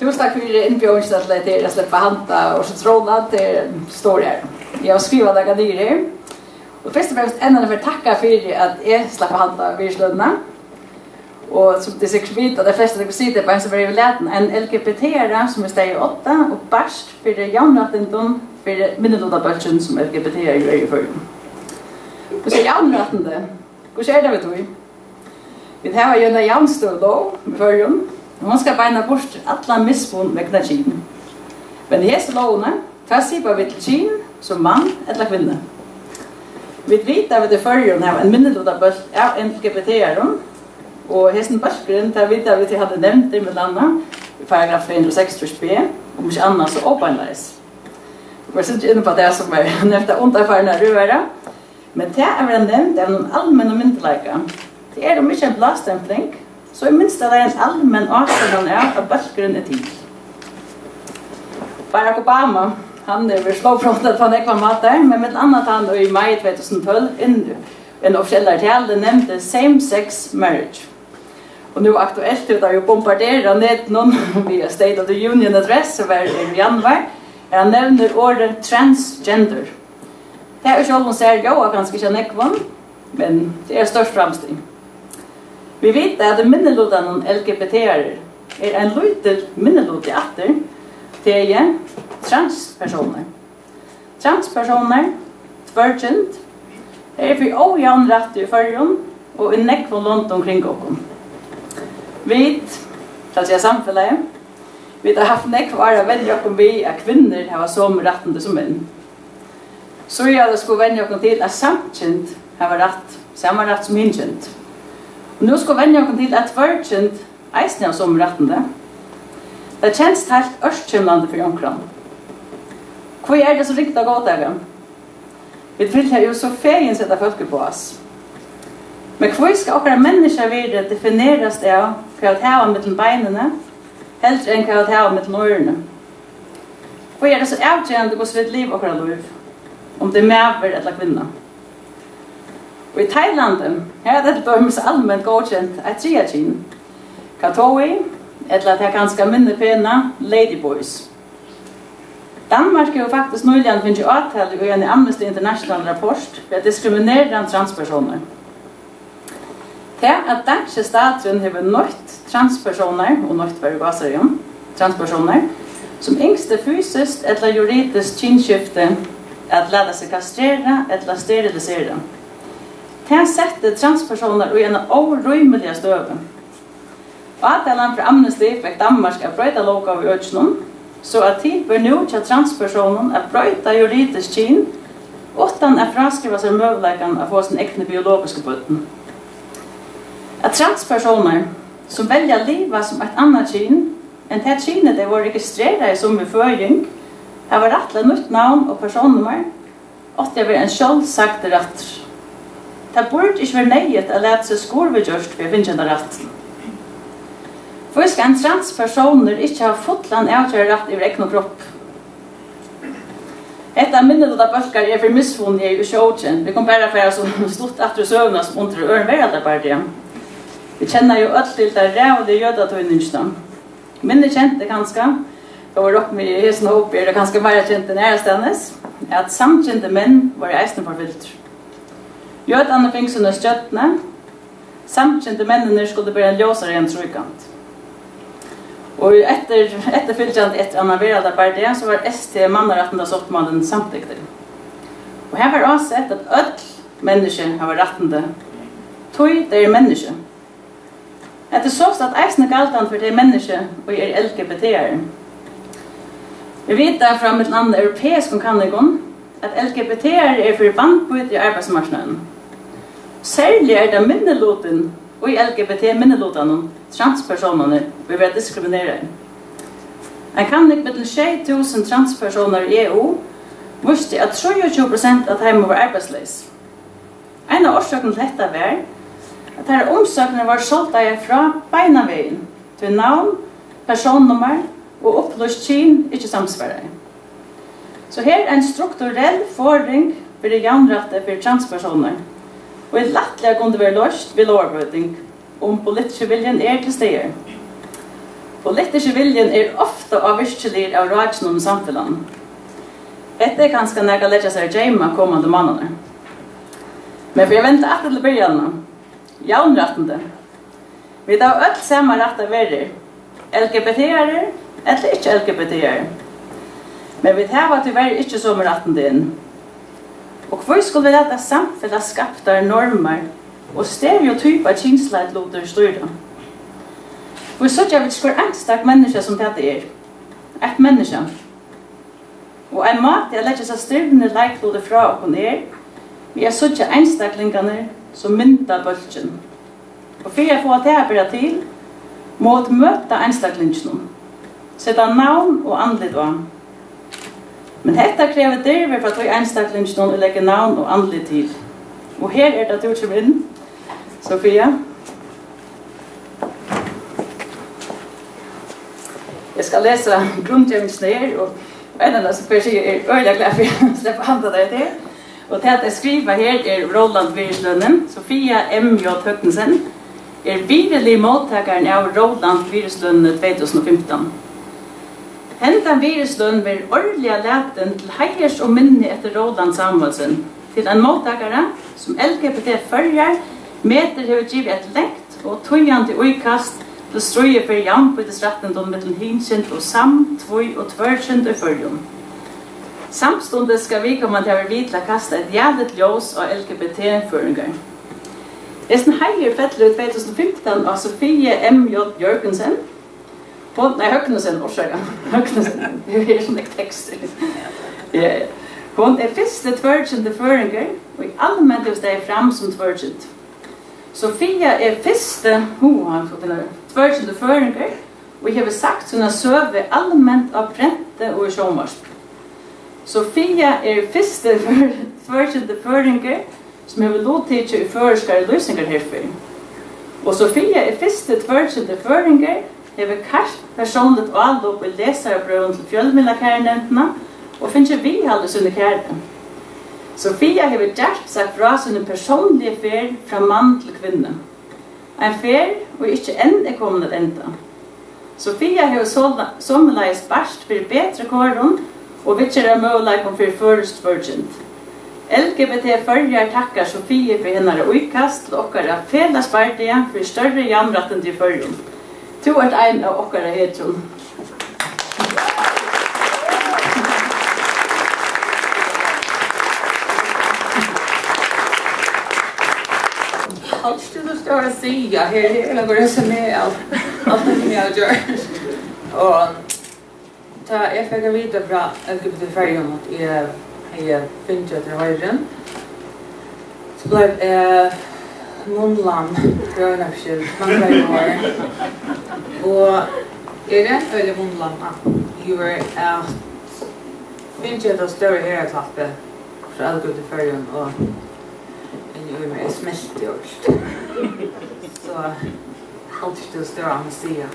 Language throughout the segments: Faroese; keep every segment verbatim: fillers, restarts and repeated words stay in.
Túsund takk fyri innbjóðingina til at, til at sleppa handa og sitróna, tað er ein stór æra. Eg havi skrivað nakað niður her. Og fyrst og fremst enn einaferð takka fyri, at eg slapp at halda virðislønina. Og sum tit sikkurt vita, tey flestu, tey sita bara eins og verða yvirlatin, ein L G B T-ara, sum er staðið á odda og barist fyri javnrættindum fyri minnilutabólkin, sum L G B T-ara jú er í Føroyum. Hvussu er javnrættindi? Hvussu er tað við tí? Vit hava jú eina javnstøðulóg í Føroyum, og hon skal beina burtur allan mismun vegna kyn. Men í hesi lógini, tá sipa vit til kyn sum mann ella kvinna. Vit vita, at vit í Føroyum hava ein minnilutabólk av L G B T-arum, og hesin bólkurin, tað vita vit, hann er nevndur millum annað í paragraf tvey hundrað og seksogtrýss B, um ikki annað, so óbeinleiðis. Og eg síggi inn á tað, sum er nevnt av undanfarna røðara. Men tað at vera nevnd av einum almennum myndugleika, tað er, um ikki ein blástempling, so í minsta lagi ein almenn ástøðan av, at bólkurin er til. Barack Obama, hann hevur verið slóbrotin á nógvar mátar, men millum annað tá hann í mai tvey túsund og tólv inn, í eini offisiellari talu nevndi same-sex marriage. Og nú aktuelt, tí tað er jú bombarderað á netinum við State of the Union Address, sum var í januar, har hann nevnir orðið transgender. Tað í sjálvum sær ljóðar kanska ikki av nógvum, men tað er eitt stórt framstig. Vit vita, at í minnilutanum L G B T-arar er ein lítil minniluti aftur, tað eru transpersónar. Transpersónar, tvørkynd, eru fyri ójavnrætti í Føroyum og í nógvum londum kring okkum. Vit, tað siga samfelagið, vit hava havt nógv ár at venja okkum við, at kvinnur hava somu rættindi sum menn. Síðani skulu venja okkum til, at samkynd hava rætt, sama rætt sum hinkynd. Og nú skulu venja okkum til, at tvørkynd eisini hava somu rættindi. Tað kennist heilt ørkymlandi fyri onkran. Hví er tað so ringt at góðtaka? Vit vilja jú so fegin seta fólk í bás. Men hví skal okkara menniskjavirði definerast av, hvat vit hava millum beinini, heldur enn hvat vit hava millum oyruni? Hví er tað so avgerandi, hvussu vit liva okkara lív, um tað er maður ella kvinna? Og í Tailandi, har er tað til dømis alment góðkent eitt triðja kyn, Kathoey, ella tað kanska minni pena, ladyboys. Danmark hevur faktiskt nýliga fingið átalu í eini Amnesty International rapport fyri at diskriminera transpersónar. Tað, at danski staturin hevur nýtt transpersónar, og nýtt var í gásareygum, transpersónar, sum ynskt fysiskt ella juridiskt kynsskifti, at lata seg kastrera ella sterilisera, tað setti transpersónar í eina órímiliga støðu. Átalan frá Amnesty fekk Danmark at broyta lóggávuna í økinum, so at til ber nú hjá transpersónum at broyta juridiskt kyn uttan at fráskriva sær møguleikan at fáa síni egnu biologisku børn. At transpersónar, sum velja at liva sum eitt annað kyn enn tað kynið, tey vórðu registreraði sum við føðing, hava rætt til eitt nýtt navn og persónsnummar, átti at verið ein sjálvsagdur rættur. Tað burdi ikki verið neyðugt at lata seg skurðviðgjørt fyri at fingið henda rættin. Hví skal ein transpersónur ikki hava fullan avgerðarrætt yvir egnum kroppi? Hetta minnilutabólkar er fyri misfuni, er jú ikki ókent. Vit kunnu bara fara so stutt aftur í søguna sum undir øðrum veraldarbardaga. Vit kenna jú øll til ta ræðuligu jødatýðingina. Minni kent er kanska, tó er okkum í hesum hópi er tað kanska meira kent enn aðrastaðnis, at samkyndir menn vóru eisini forfylgdir. Jødarnir fingu sína stjørnu, samkyndu menninir skuldu bera ein ljósareyðan tríkant. Og eftir, eftirfylgjandi eftir annan veraldarbardaga, so var S T mannarættindasáttmálin samtyktur. Og har var ásett, at øll menniskju hava rættindi, tí tey eru menniskju. Hetta er sostatt eisini galdandi fyri tey menniskju, ið eru L G B T-ari. Vit vita frá millum annað europeiskum kanningum, at L G B T-ari eru fyri vanbíti á arbeiðsmarknaðinum. Serliga er tað minnilutin í L G B T-minnilutanum, transpersónarnir, ið verða diskrimineraðir. Ein kanning millum sjey túsund transpersónar í E U vísti, at trýogtjúgu prosent av teimum vóru arbeiðsleys. Ein av orsøkunum til hetta var, at teirra umsóknir vóru soldaðar frá beinan vegin, tí navn, persónsnummar og upplýst kyn ikki samsvaraði. So her er ein strukturell forðing fyri javnrætti fyri transpersónar, ið lættliga kundi verið loyst við lógarbroyting, um politiski viljin er til staðar. Politiski viljin er ofta ávirkiligur av rákinum í samfelagnum. Hetta er kanska nakað at leggja sær at geyma komandi mánaðirnar. Men fyri at venda aftur til byrjanina, javnrættindi. Vit hava øll sama rætt at vera her, L G B T-arar ella ikki L G B T-arar. Men vit hava tíverri ikki somu rættindi enn. Og hví skulu vit lata samfelagsskaptar normar og stereotypar kynsleiklutir stýra? Hví síggja vit ikki hvør einstakt menniskja sum tað tað er? Eitt menniskja. Og ein máti at leggja hesar stirvnu leiklutir frá okkum er, við at síggja einstaklingarnar, sum mynda bólkin. Og fyri at fáa tað at bera til, má tú møta einstaklinginum, seta navn og andlit á. Men hetta krevur dirvi frá tí einstaklinginum, ið leggur navn og andlit til. Og her er tað, tú kemur inn, Sofia. Eg skal lesa grundgevingina her, og ein av teimum, sum eg sigi, er øgiliga glað fyri at sleppa at handa tað her. Og tað, tey skriva her, er Róland Virðislønin, Sofia M J Høgnesen, er virðiligi móttakarin av Róland Virðislønini tvey túsund og fimtan. Hendan virðisløn verður árliga latin til heiðurs og minni eftir Róland Samuelsen, til ein móttakara, sum L G B T Føroyar metir hevur givið eitt langt og týðandi íkast til stríðið fyri javnbýtisrættindum millum hinkynd og sam-, tví- og tvørkynd í Føroyum. Samstundis skal viðkomandi hava verið við til at kasta eitt jaligt ljós á L G B T-føroyingar. Hesin heiður fellur í tvey túsund og fimtan á Sofie M J Jørgensen. Hon, nei, Høgnesen, orsaka. Høgnesen, her er so nógvir tekstir. Ja, ja. Hon er fyrsti tvørkyndi føroyingur, ið alment hevur staðið fram sum tvørkynd. Sofia er fyrsti, hú, hann skal til, tvørkyndi føroyingur, ið hevur sagt sína søgu alment á prenti og í sjónvarpi. Sofia er fyrsti tvør-, tvørkyndi føroyingur, sum hevur luttikið í føroyskari lýsingarherferð. Og Sofia er fyrsti tvørkyndi føroyingur, hevur kært persónligt álop í lesarabrøvum til fjølmiðlakærunevndina og fingið viðhald í síni kæru. Sofia hevur djarvt sagt frá síni persónligu ferð frá mann til kvinnu. Ein ferð, ið ikki enn er komin at enda. Sofia hevur sola-, somuleiðis barst fyri betri korum og viðgerðarmøguleikum fyri føroysk tvørkynd. L G B T Føroyar takkar Sofie fyri hennara íkast til okkara felags bardaga fyri størri javnrættindi í Føroyum. Tú ert ein av okkara hetjum. Alt, tú stóð at siga, her, her er nakað resumé av alt tað, sum eg havi gjørt. Og tá eg fekk at vita frá L G B T Føroyum, at eg hevði fingið hetta heiðurin, so bleiv eg mumlandi, grønakskild, manglaði orð. Og eg eri øgiliga mumlandi, at eg havi fingið hetta stóra herðaklappið frá L G B T Føroyum og inni í mær, eg smelti øll. So, alt er til stóra Anastia.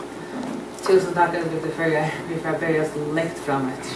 Túsund takk, L G B T Føroyar. Vit fara at berjast langt frameftir.